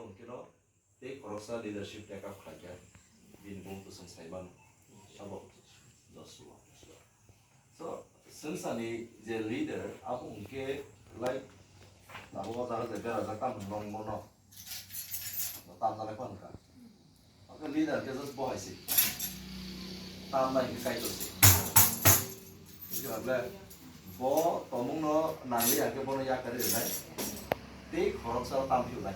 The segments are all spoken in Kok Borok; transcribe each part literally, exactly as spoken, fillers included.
Hwnkhe no tei khoroksa leadership take up khlaikha, bini bumung bwswng sai mano, sabo Joshua. So, swngcharni je leader, abo hwnkhe, like, abo o jaga je berajak tamo hwnwi bono tamna lai phano kha. Abo leader khe just bo hai se. Tamna hwnkhe Kaitor se. Buji ba ble? Bo tongmungno nangli hwnkhe bono yakarwi rwnai. Tei khoroksa tamphiyunai.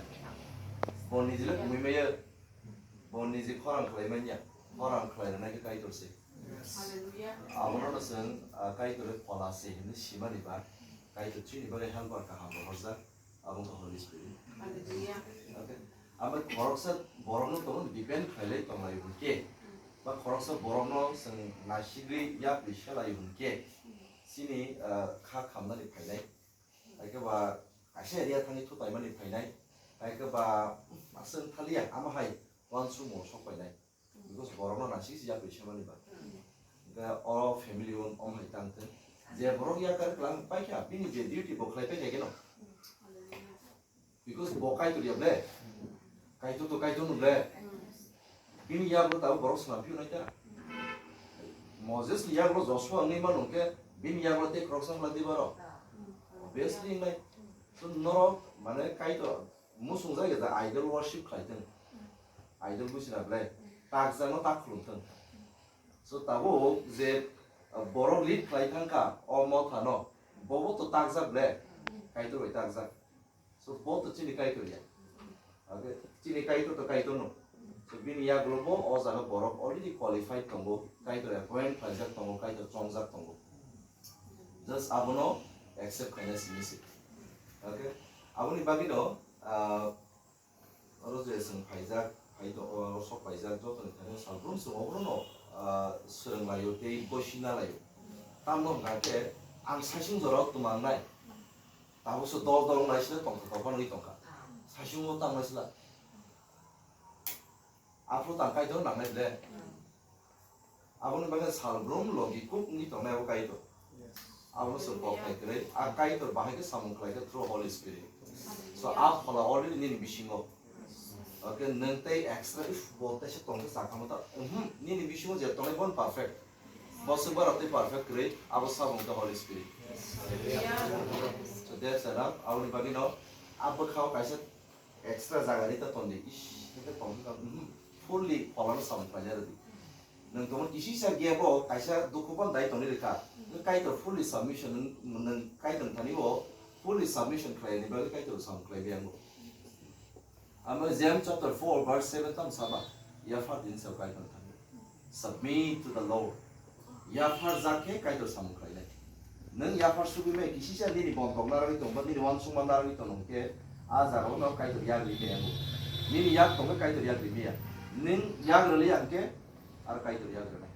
Bo nijile kumui maya. Bo niji khorang khlai manya. Khorang khlai rwnai khe Kaitor se. Hallelujah. Abono no chwng, ah, Kaitor phola se hwnwi simani ba. Kaitor chini bagwi helper kaham rohorjak. Abo wngkha Holy Spirit. Hallelujah. Okay. Abo khoroksa borokno tongmani depend khlailai tonglai hwnkhe, ba khoroksa borokno chwng naisigwi yapri selai hwnkhe, chini, ah, kha khamnani phainai. Hai khe ba kaisa area thangwi thutaimani phainai. Hai khe ba aswk thaliya, ama hai uansukmung sok phainai. Because borokno naisik se yapri semani ba. Hwnkhe o family o om hai tang thung. Je borok yakar klang paikha, bini je duty bo khlai paikha keno. Because bo Kaitor ya ble. Kaitor to Kaitor no ble. Bini yago tabo borok swnam phiyo nai ta. Moses ni yago Joshua wngwi mano hwnkhe bini yago tei khoroksa wngla di baro. Obviously wngnai. So norok mane Kaitor musung jagwi da idol worship khlai thung. Idol buchina ble. Takjakno tak khulum thung. So tabuk je, uh, borok lead khlai thangkha o mothano, bobo to takjak ble, Kaitor bai takjak. So bo to chini Kaitor ya. Okay, chini Kaitor to Kaitor no. So bini yagulo bo o jaga borok already qualified tongo, Kaitor appoint khlaijak tongo, Kaitor chongjak tongo. Just abono accept khaina simi se. Okay, aboni bagwi no, uh, Oro je chwng phaijak, phai to-, o sok paijak, jotoni thani salbrum chwng obono no, ah, swrwng laio tei boisina laio. Tamno hwnkha khe ang saichung jorao twmang nai. Tabukso dol dol wng lai sila tongkha, tongkha nwi tongkha. Saichung o tang lai sila. Aphuru tang Kaitor nangnai ble. Aboni bagwi salbrum logi kuk wngwi tongnai abo Kaitor. Yes. Abono chwng kok khai kwrwi. A Kaitor bahai khe samung khlai khe through Holy Spirit. So, a phola already nini bisingo. Okay, nwng tei extra, if bo teisa tong khe chakha mo ta, mhm, nini bisingo je tongnai bon perfect. Bo swk barok tei perfect kwrwi, abo samung khe Holy Spirit. So, that's enough. Aboni bagwi no, a bwkhao kaisa extra jaga rita tondi, ish, hwnkhe tong kha, mhm, fully pholano samung khlaina rwdi. Nwng tongmani kisisa gap o kaisa dukhu phan dai tongwi rwkha. Nwng Kaitor fully submission, nwng, nwng Kaitor thani o fully submission khlaini bagwi Kaitor samung khlai biyango. Amo James chapter four verse seven tam saba, yaphar din sa Kaitor thani. Submit to the Lord. Yaphar jak khe Kaitor samung khlainai. Nwng yaphar sugwi mai kisisa nini bontok narwgwi tong ba nini uansukma narwgwi tong hwnkhe a jagao no Kaitor yak ri maya. Nini yak tongkhe Kaitor yak ri maya. Nwng yak rwli ang khe ar Kaitor yak rwnai.